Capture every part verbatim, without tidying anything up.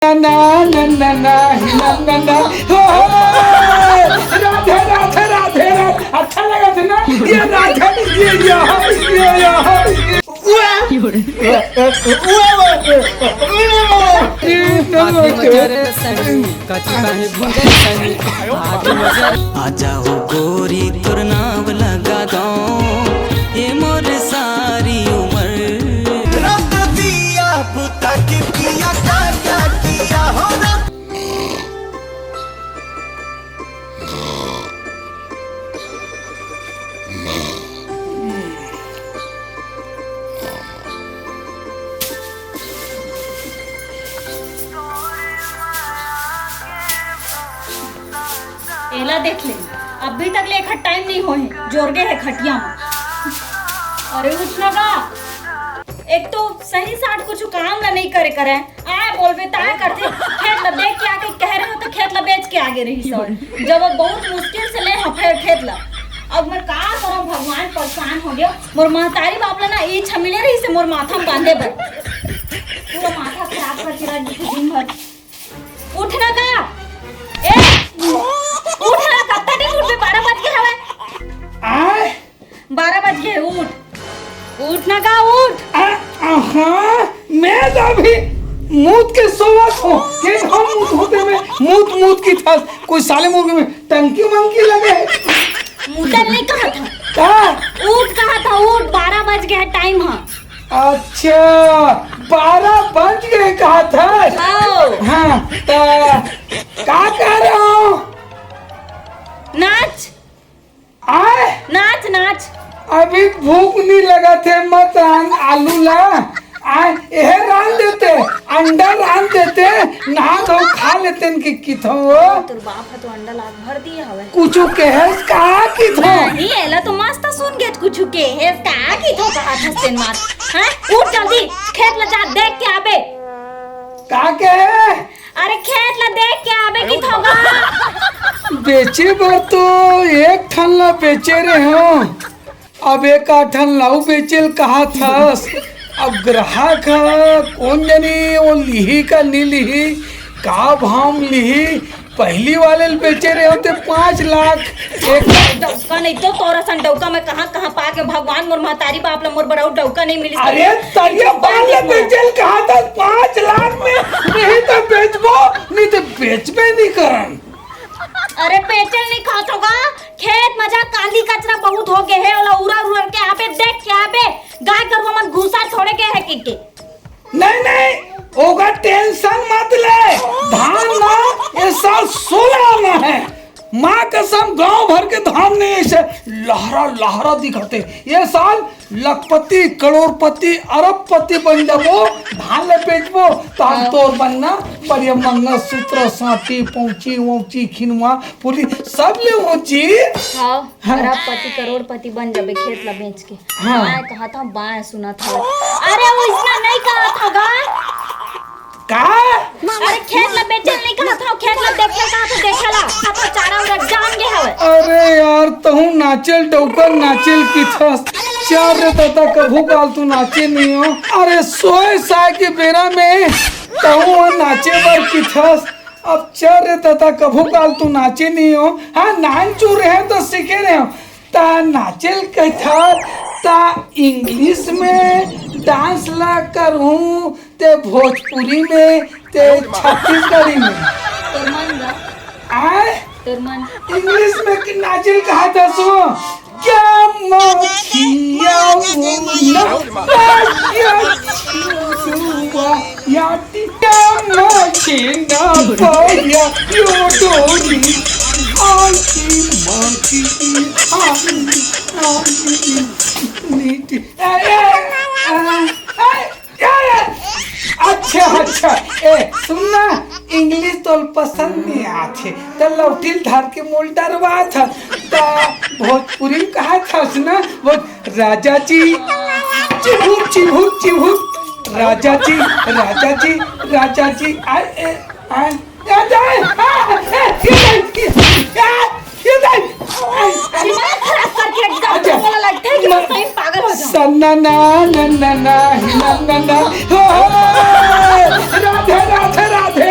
ना, ना, ना, ना, ना, ही ना, ना, ना। हो, हो, राधे, राधे, राधे, राधे। अच्छा लगा था ना? ये राधे, ये, ये, ये, ये, ये। वाह। वाह, वाह, वाह, वाह। आदमी मजा रे सही, कथी कहीं भूंगे सही। आदमी मजा। आजा हो गोरी, तोर नाम लगा दो, ए मोर सारी उम्र। रख दिया बुता के पिया का, क्या किया हो रख। एला देख ले, अभी तक ले एखर टाइम नहीं होए हे, जोर गे हे खटिया में। अरे उठ ना गा, एक तो सही साठ कुछ काम ला नहीं करे करे, आय बोलबे ताय करथे। खेत ला देख के आके कह रहे हो तो खेत ला बेच के आगे रही सो। जब अब बहुत मुश्किल से ले हफेर खेत ला, अब मैं का करूं भगवान, परेशान हो गयो। मोर महतारी बाप ला ना ई छमिले रही से मोर माथा में बांधे बर, पूरा माथा खराब करके रख देथे दिन भर। उठ ना का? ए, उठ ना, कब तक नहीं उठबे? बारह बज के हवे। आय? बारह बज के, उठ। उठ ना का, उठ। आ, आहा, मैं तो अभी मूत के सोवत हूँ। के हम मूत होते में, मूत, मूत की था। कोई साले मुर्गे में टंकी मंकी लगे है। मुतल नहीं कहा था। का? उठ कहा था, उठ, बारह बज गया है, टाइम है। अच्छा, बारह बज गए कहा था? हाँ। हाँ, तो का कह रहा हूँ? नाच। आय? नाच, नाच। अभी भूख नहीं लगा थे, मत रांध आलू ला। आय, यह रांध देते, अंडा रांध देते, नहा धो खा लेते इनके किथो। तोर बाप है तो अंडा ला भर दिए हवे। कुछु कहेस का किथो? नहीं, एला तो मस्त सुन गे, कुछु कहेस का किथो कहा था तेन मार। हाँ? उठ जल्दी, खेत ला जा, देख के आबे। का कहे? अरे खेत ला देख के आबे किथो गा। बेचे बर तो एक ठन ला बेचे रहे हो, अब एक आठन लाऊ बेचेल कहा थस। अब ग्राहक ह कोन जनी वो लिही का नी लिही, का भाव म लिही। पहली वाले ल बेचे रहे होते पाँच लाख। एक डौका नहीं तो तोरा सन डौका मैं कहाँ कहाँ पा के भगवान मोर महतारी बाप ला मोर बड़ा डौका नहीं मिली। अरे तरिया पान ले बेचेल कहा थस पाँच लाख में, नहीं तो बेचबो, नहीं तो बेचबे नहीं करन। अरे बेचेल नहीं कहा थों गा, खेत में जा कांदी कचरा बहुत हो गए है, ओला उरर उरर के आबे, देख के आबे, गाय गरुआ मन घुसा छोड़े गए है के, के। नहीं, नहीं, ओकर टेंशन मत ले, धान ना ये साल सोलह आना है, माँ कसम गांव भर के धान नहीं ऐसे लहरा लहरा दिखाते, ये साल लखपति, करोड़पति, अरबपति बन जाबो, धान ले बेचबो, तो हम हाँ। तोर बनना, पर ये मंगलसूत्र, साटी, पौची, वौची, खिनवा, पूरी, सब ले वौची। हाँ, हाँ। अरबपति, करोड़पति बन जाबे खेत ला बेच के। हाँ। बाएं कहा थों, बाएं सुना थों। अरे, वो इसना नहीं कहा थों गा। का? अरे खेत ला बेचेल नहीं कहा थों, खेत ला देखे कहा थों, देखे ला। अब तो चारा उरा जाम गे हवे। अरे यार, तहूँ नाचेल डौका नाचेल किथस। चार रे दादा, कभू काल तू नाचे नहीं हो। अरे सोए साए के बेरा में तहूँ नाचे बर किथस। अब चार रे दादा, कभू काल तू नाचे नहीं हो। हाँ, नान चूर रहे हैं तो सीखे रहे हो। ता नाचेल कथस, ता इंग्लिश में डांस ला करहूँ, ते भोजपुरी में, ते छत्तीसगढ़ी में। तोर मन गा। आय? तोर मन। इंग्लिश में कि नाचेल कहा थस वो? क्या मखिया मुन्ना, क्या छुआ, या टिका मखिना पाया, यो डोरी, आंखी माखी, आंखी, आंखी, मीठी। ए, ए, ए, ए, ए, ए, अच्छा, अच्छा, ए, सुन ना, इंग्लिश तोल पसंद नहीं आथे, त लौटिल धर के मोल डरवा था, त भोजपुरी में कहा थस ना, वो राजा जी, चिभुक, चिभुक, चिभुक, राजा जी, राजा जी, राजा जी, आए, ए, आए, आ जाए, आ, ए, ये नहीं, आ, ये नहीं, आ, दिमाग खराब करके रख दिया, अच्छा। बोला लगता है कि मैं सही में पागल हो जाऊं। सन्ना ना, ना, ना, ना, ही ना, ना, ना, हो, हो, राधे, राधे, राधे,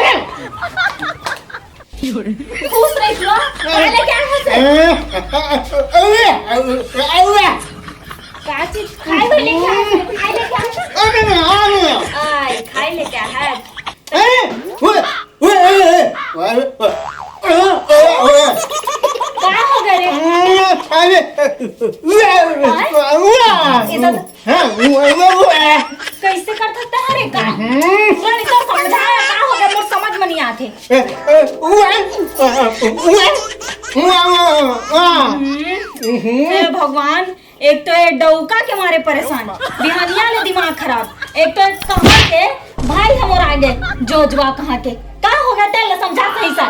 खुश रहिस लो। का लेके आए हस? का चीज खाए बर लेके आए हस? खाए लेके आए हस? आई, खाए लेके आए हस। का हो गे रे? इधर कैसे करत हस रे का? पूरा एकदम समझा, का हो गे, मोर समझ में नहीं आथे। हम्म। हे भगवान, एक तो ये डौका के मारे परेशान, बिहनिया ले दिमाग खराब, एक तो ये कहाँ के भाई हमर आगे जोजवा कहाँ के, का हो गे तेला समझा सही सर।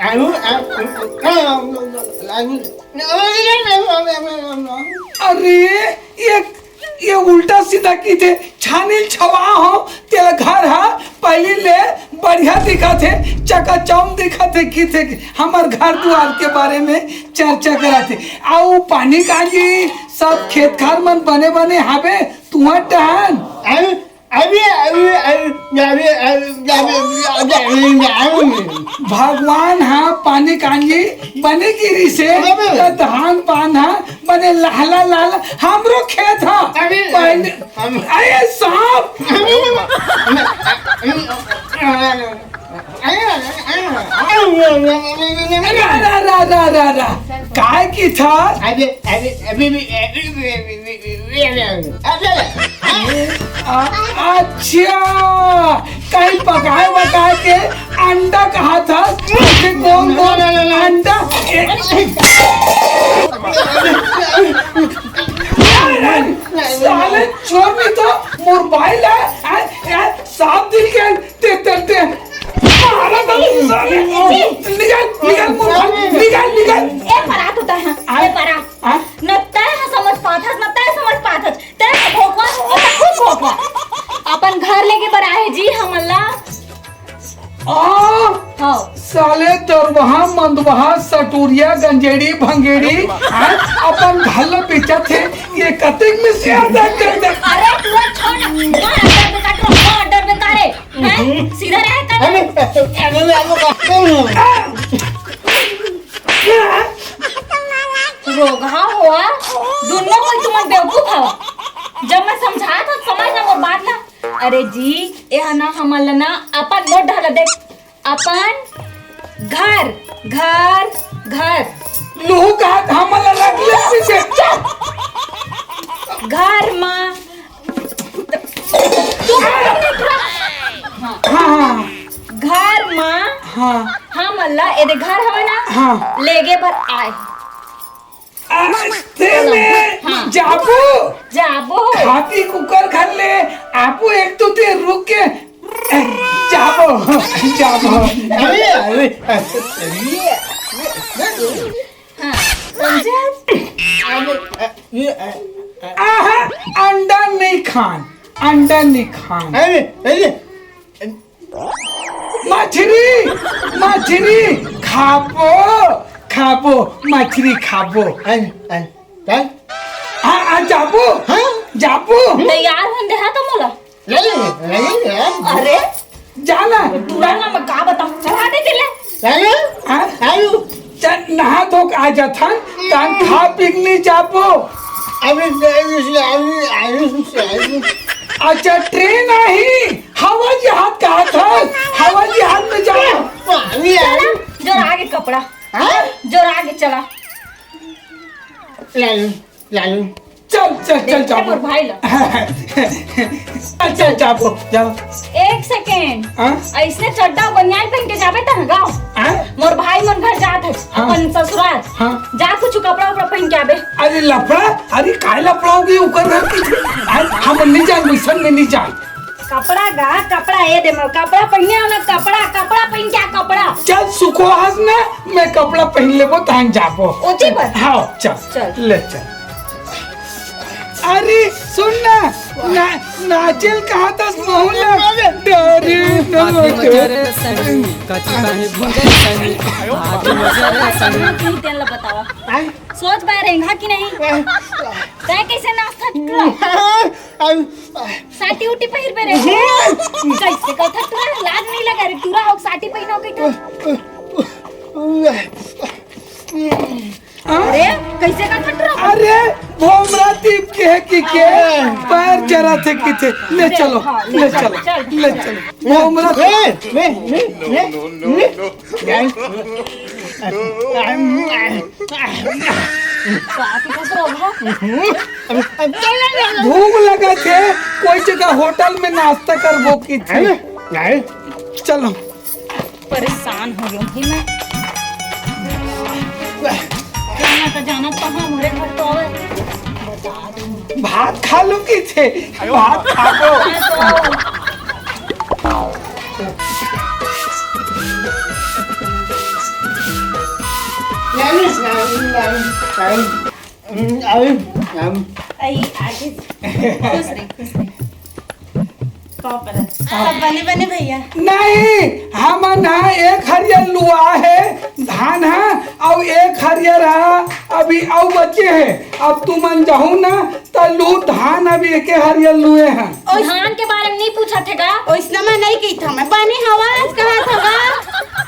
अरे, ये, ये उल्टा सीधा किथे, छानी ल छवा हो, तेला घर हा पहिली ले बढ़िया दिखत हे, चकाचौंध दिखत हे, किथे हमर घर दुआर के बारे में चर्चा करत हे। अउ पानी कांजी सब खेत खार मन बने बने हाबे, तुंहर डहन? अरे, अरे, अरे, अरे, अरे, अरे, अरे, अरे, अरे, अरे। भगवान हा पानी कांजी बने गिरी से, अरे। त धान पान हा बने लहला लहला, हमरो खेत हा अरे। बने, हम अरे सांप। अरे। रा, रा, रा, रा, रा, रा। काय किथस? अरे, अरे, अभी भी, अभी भी, अभी भी, अभी भी, अभी भी, अभी भी। अरे, आ, अच्छा, कहीं पकाए वकाए के अंडा कहा था? कौन, कौन ना, ना, ना, ना। अंडा? ए, साले चोर नहीं तो मोर भाई ला, आ, आ, साफ दिल के ते, ते, ते। मारा तो साले। निकल, निकल, मुंह निकल, निकल। ए, परात होता है। आ? ए, परात। आ? न तय ह समझ पात हस, न तय समझ पात हस। तय ह भोकवा, अउ तय खूब भोकवा। अपन घर लेके बर आहे जी, हमन ला। आ? हाँ। साले दरबहा, मंदबहा, सटुरिया, गंजेड़ी, भंगेड़ी, आ? अपन घर ला बेचत हे, ये कतेक में से आ जाते हैं? अरे, तू छोड़ ना। मार, डर बेकार, मार, डर बेकार है। हैं? सीधा रहे कर। अरे, अरे, मैं आपको कहता हूँ। रोगहा होवा, दुनो कोई तुमन बेवकूफ हवा। जब मैं समझात हूँ, समझ ना मोर बात ला। अरे जी, एहा ना हमन ला ना अपन मोर ढाला देख, अपन घर, घर, घर। लूहू कहा हमन ला लग ले पीछे। चुप। घर मा तू हाँ, हाँ, हाँ। घर मा हाँ। हमन ला एदे घर हवय ना, हाँ। लेगे बर आए। आ, ते में हाँ। जाबो। जाबो। खाती कुकर घर ले, आपो एक तो ते रुक के, ए, जाबो, जाबो। अरे, अरे, अरे। हाँ, समझे? अरे, अ, ये, अ, अ, आहा, अंडा नहीं खान, अंडा नहीं खान। अरे, अरे। मछरी, मछरी खाबो, खाबो, मछरी खाबो। अरे, अरे, चल। हाँ, हाँ, जाबो। हाँ? जाबो। तैयार होन दे, हाँ, तो मोला। नहीं, नहीं, नहीं। अरे, जाना, टूरा ना, मैं का बताऊं? चढ़ा दे दिले। नहीं। हाँ? नहीं। चल, नहा धो के आ जाथन, तान खा पी के नहीं जाबो। अभी, अभी, अभी, अभी, अभी। अच्छा, ट्रेन आही, हवाई जहाज कहा था, हवाई जहाज में जाओ। पानी आ चला, जोर आगे कपड़ा। हाँ? जोर आगे चला। लालू। लालू। चल, चल, चल, देख के जाबो। मोर भाई ला। चल, चल, जाबो, जाओ। एक सेकेंड। हाँ? अइसने चड्डा बनियान पहन के जाबे त गाँव। हाँ? मोर भाई मन घर जात है, हाँ। अपन ससुराल। हाँ। जा कुछ कपड़ा उपड़ा पहन के आबे। अरे लफड़ा, अरे काय लफड़ा होगे ओकर घर की? आज हम नहीं जान, मिशन में नहीं जान। कपड़ा गा, कपड़ा ए दे मोर, कपड़ा पहिने हो ना, कपड़ा, कपड़ा पहिन के आ, कपड़ा। चल सुखो हस ना, मैं कपड़ा पहिन लेबो, तहन जाबो। ओती बर? हाँ, चल। चल। ले चल। अरे सुन ना, ना, नाचेल कहा था मोहन डरे न डरे। तेन ला बतावा। आय? सोच बाय रेंगा कि नहीं? आय? तय कैसे नाचता टुरा? आय? साटी उटी पहिर पे रे। कैसे कहता टुरा? लाज नहीं लगा रे, टुरा हो साटी पहिनो के तो। अरे, कैसे का खट रहा? अरे, भोमरा टीप के है कि के? पैर जरा थे कि थे। ले चलो, हाँ, ले ले चलो, चल, चल, ले चल। चलो। भोमरा ए, ले, ले, ले, ले। बाकी का तो रहा। भूख लगा थे, कोई जगह होटल में नाश्ता करबो की थे। चलो। परेशान हो गया हूँ मैं। जाना तो जाना, कहाँ मोरे घर तो आवे। बता दूँ। भात खा लूँ की थे, भात खा लो। हाँ, तो आओ। आई, आगे। खुश रही, खुश रही। पाँव परत। सब बने, बने भैया। नहीं, हमन ह एक हरियर लुआ हे धान ह, अउ एक हरियर ह अभी अउ बचे हे। अब तुमन जाहू ना, त लू धान अभी एके हरियर लुए ह। ओइस- धान के बारे में नहीं पूछा थे का? ओइसना मैं नहीं कही था, मैं बने हवस कहा था का?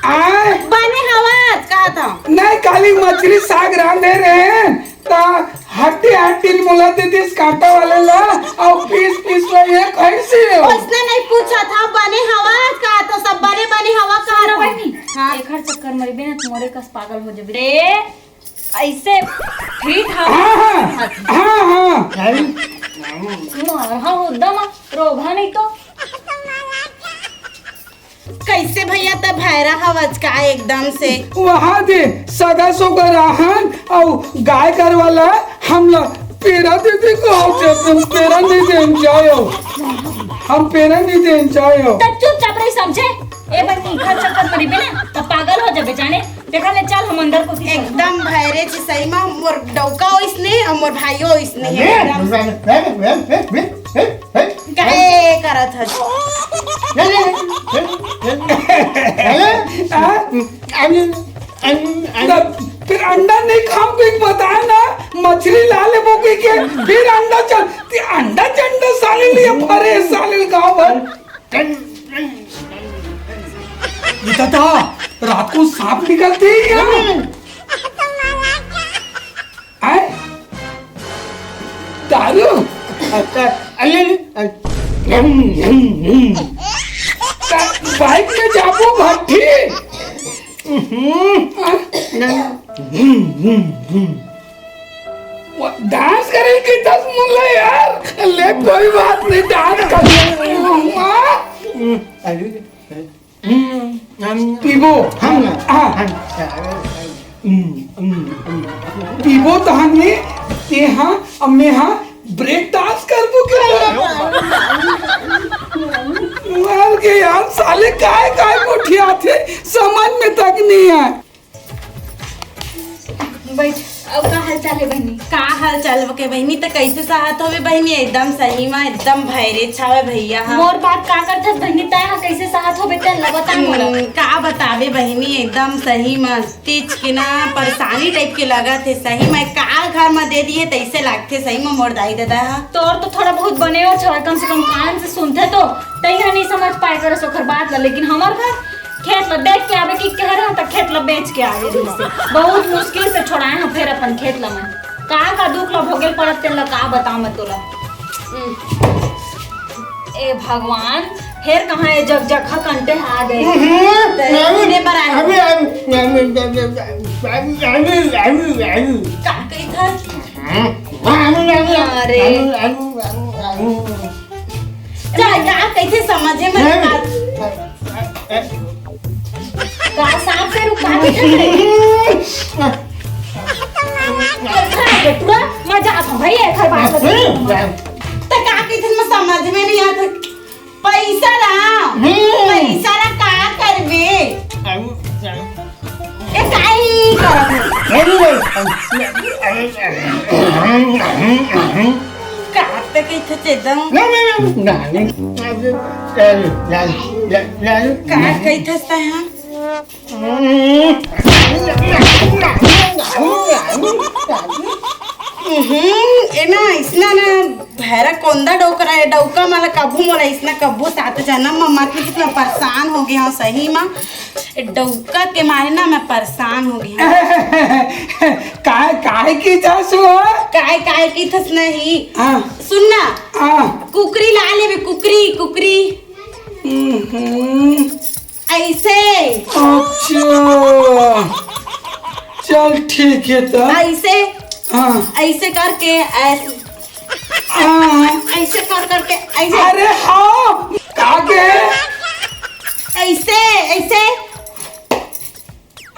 आय? बने हवस कहा था। नहीं, काली मछली साग रांधे रहे, त हड्डी हड्डी मोला दे दिस कांटा वाले ला, अउ पीस पीस ला ये कैसे हो? ओइसना नहीं पूछा था, बने हवस कहा था, सब बने बने हवा कहा सुनो था। बहनी, हाँ। एकर चक्कर में बे ना तुम्हारे कस पागल हो जबे रे। ऐसे फिट हाँ, हाँ, हाँ, हाँ। मार हाँ, एकदम रोगा नहीं तो। कैसे भैया, त भैरा हवच का एकदम से? वहाँ दे सगा सोगा रहन अउ गाय गरवा ला हमला पेरा दे दे कहो, जब तुम पेरा नहीं देन जायो, हम पेरा नहीं देन जायो। त चुपचाप रही समझे। ए बनी, घर चक्कर मरी बे ना, त पागल हो जाबे जाने। देखा ले, चल हम अंदर कोती चल। एकदम भैरे छी सही मा, मोर डौका ओइसने अउ मोर भाइयो ओइसने हे अरे, एकदम। अरे, अरे, अरे, अरे, अरे, अरे। काहे करत हस? नहीं, नहीं, नहीं, नहीं, नहीं, नहीं। हाँ? अरे, अरे, अरे। तब फिर अंडा नहीं खाओ तो एक बता ना, मछली ला ले वो के, के फिर अंडा चल, ते अंडा चंडा साले लिए भरे साले गाँव भर। ये दादा, रात को सांप निकलते हैं क्या? आए? दारू? अच्छा, अरे, अरे, हम्म, हम्म, हम्म। बाइक में जाबो भट्टी? हम्म, हम्म, हम्म, हम्म। वो डांस करे के दस मुल्ला यार, ले कोई बात नहीं, डांस कर ले। हम्म, अरे, हम्म, हम पीबो। हम, हाँ। हम, हम्म, हम्म, हम्म। पीबो तहन में, ते हाँ, अम्मे हाँ, ब्रेक डांस करबो के? मार के यार, साले काय, काय गोठियाथे, समझ में तक नहीं आए। बैठ। अब का हाल चाल है बहनी? का हाल चाल के बहनी? त कैसे सहत होवे बहनी? एकदम सही मा, एकदम भैरे छावे भैया हा। मोर बात का करथस बहनी? तै हा कैसे सहत होवे तेन ला बता मोला। हम्म, का बतावे बहनी, एकदम सही मा तीज के ना परेशानी टाइप के लगत हे सही मा। का घर मा दे दिए तैसे लागथे सही मा मोर दाई ददा हा। तोर तो थोड़ा बहुत बने हो छवे, कम से कम कान से सुनथे तो तैहा नहीं समझ पाए करस ओखर बात ला, लेकिन हमर घर खेत ला देख के आवे कि कह रहे हैं, तो खेत ला बेच के आवे जैसे। बहुत मुश्किल से छोड़ाए हैं फिर अपन खेत ला मैं। का का दुख ला भोगे पड़त तेन ला का बताऊं मैं तोला। हम्म। ए भगवान, फिर कहाँ ये जग जगह कंटे आ गए। हम्म। तेरे सुने पर आए। अभी, अभी, अभी, अभी, अभी, अभी, अभी, अभी। का कही था? अरे। चल, का कैसे समझे मैं? नहीं। का सांप से रुका के चल रहे? अच्छा, ये पूरा मजा आता भाई, ये घर बात करते हैं। तो का कैसे मैं समझ में नहीं आता? पैसा ला, हम्म। पैसा ला का करबे? ए, काई करत हे? अरे, अरे, अरे, अरे, अरे, अरे। का पे कहिथे चेदन? नहीं, नहीं, नहीं, नहीं, नहीं। अरे, अरे, अरे, अरे, अरे। का कहिथे से हा? हम्म, ए ना, इसना ना, भैरा कोंदा डोकरा है, डौका मला कभू मोला इसना कभू सात जनम मा मत कितना परेशान हो गया हूँ सही मा। ए डौका के मारे ना मैं परेशान हो गया हूँ। काय, काय की था सुआ? काय, काय की थस नहीं। हाँ। सुन ना। हाँ। कुकरी ला लेबे, कुकरी, कुकरी। हम्म। ऐसे। अच्छा, चल ठीक है तो। ऐसे। हाँ। ऐसे करके ऐसे। हाँ। ऐसे कर करके ऐसे। अरे हाँ, आगे। ऐसे, ऐसे।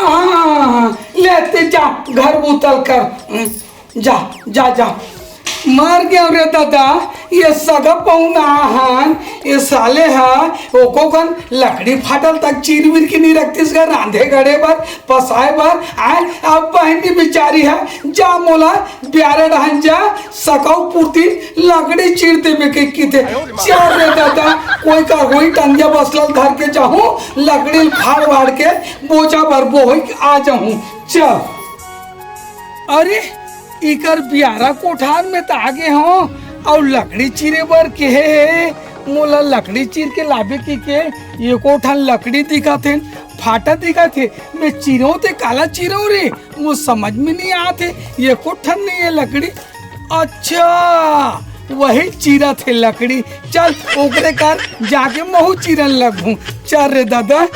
हाँ, ले ते जा, घर बोतल कर। जा, जा, जा। मर गेंव रे ददा, ये सगा पहुना हन, ये साले ह एको कन लकड़ी फाटल तक चीर वीर के नी रखतिस गा, रांधे गढ़े बर, पसाए बर। आय, अब बहिनी बिचारी ह, जा मोला बियारा डहन जा, सकऊ पुरती लकड़ी चीर देबे के किथे। चल रे ददा, कोई कर होई टंगिया बसला ल धर के जाहूं, लकड़ी ल फाड़ वाड़ के बोझा बर बोही आ जाहूं। चल। अरे, इकर बियारा कोठार में त आगे हों, अउ लकड़ी चीरे बर केहे हे। मोला लकड़ी चीर के लाबे कहिके एको ठन लकड़ी दिखत हे, फाटा दिखत हे। मैं चीरंव ते काला चीरंव रे, मोर समझ में नइ आत हे, एको ठन नइ हे लकड़ी। अच्छा, वही चीरत हे लकड़ी। चल, ओकरे कर जाके महूं चीरन लगहूं। चल रे ददा।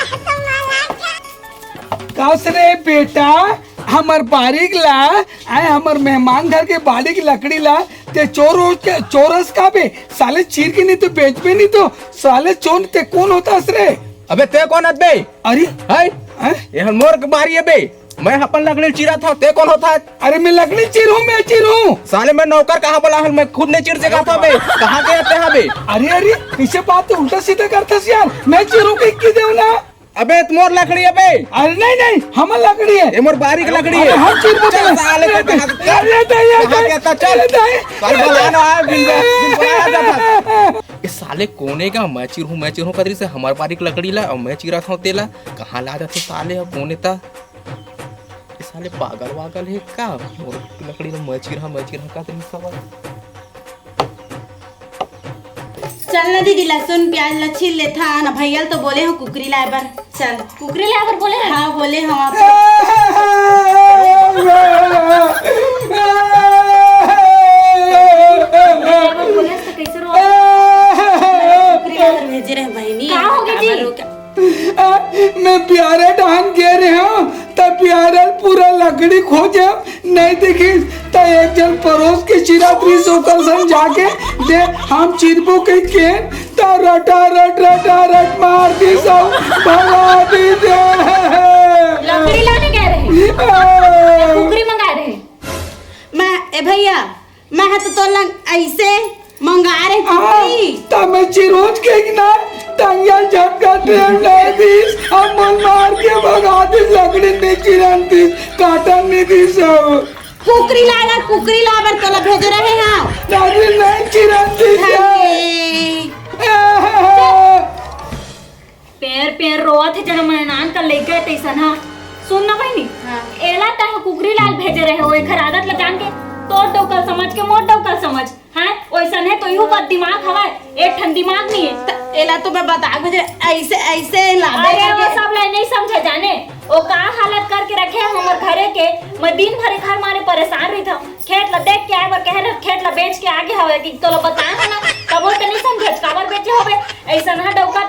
कस रे बेटा, हमर बारी के ला, आय हमर मेहमान घर के बारी के लकड़ी ला, ते चोर हो के, चोर हस का बे? साले चीर के नइ तो बेचबे नइ तो, साले चोर ते कोन होथस रे? अबे ते कोन हस बे? अरे? हैं? हैं? ये हर मोर के बारी हे बे, मैं अपन लकड़ी चीरत हंव, ते कोन होथस? अरे मैं लकड़ी चीरहूं, मैं चीरहूं। साले मैं नौकर कहां बलाय हंव, मैं खुद नइ चीर सकत हंव बे, कहां के आते हंव बे? अरे, अरे, कइसे बात तो उल्टा सीधा करथस यार, मैं चीरहूं कहिके देंव ना। अबे, त मोर लकड़ी हे बे। अरे नहीं, नहीं, हमर लकड़ी हे। ये मोर बारी के लकड़ी हे। अरे हम चीर चल, साले के कहां के, अरे दाई, अरे कहां के दाई, आता, चल। अरे दाई। साले बलाय ना आय, बिल, बिल बलाय आ जाता। ये साले कोन हे गा, मैं चीरहूं, मैं चीरहूं कहिथे, हमर बारी के लकड़ी ला, अउ मैं चीरत हंव तेला। कहां ला जाथे साले, अउ कोन हे ता? ये साले पागल वागल हे का? मोर लकड़ी ला मैं चीरहूं, मैं चीरहूं कहिथे साले। चल ना दीदी, लहसुन प्याज ला छील लेथन, भैया ल तो बोले हंव कुकरी लाय बर। चल। कुकरी लाय बर बोले हस? हां, बोले हंव आप। बोले हस त कइसे रो? कुकरी लाय बर भेजे रहेंव बहिनी। का होगे जी? काबर रो? आ, मैं बियारा डहन गे रहेंव, त बियारा ल पूरा लकड़ी खोजेंव, नइ दिखिस, त एक झन परोस के चीरत रिहिस, ओकर संग जाके, दे, हम चीरबो कहिके, त रटा रट, रटा रट मार दिस अउ भगा दिस। लकड़ी लाने गे रहे? आ। कुकरी मंगाय रहे? मैं, ए भैया, मैं ह तो तोर लंग अइसे मंगाय रहेंव कुकरी। त मैं चिरोंज के ना, टंगिया झटका ट्रेन डाल दिस, अब मन मार के भगा दिस, लकड़ी नइ चिरन दिस, काटन नइ दिस। कुकरी लाय ला, कुकरी लाय बर तोला भेजे रहेंव। दादी नइ चिरन दिस। अरे। पेर पेर रोवत हे, जहाँ मैं नान कर ले गए तैसन हा। सुन ना बहिनी, हाँ। एला तैं कुकरी लाय ल भेजे रहे हो, एखर आदत ला जान के तोर डौका ल समझ के मोर डौका ल समझ, हैं? ओइसन हे तो इहू पर दिमाग हवय, एक ठन दिमाग नहीं है। त एला तो मैं बता भेजे, ऐसे, ऐसे लाबे अरे वो करके। सब ला नहीं समझे जाने, वो का हालत करके रखे हे हमर घरे के। मैं दिन भर घर मारे परेशान रही था, खेत ला देख के आए बर कहे रहे, खेत ला बेच के आगे हवे कि तोला बताए हो ना, तबो ते नहीं समझे, काबर बेचे होबे? ऐसन हा डौका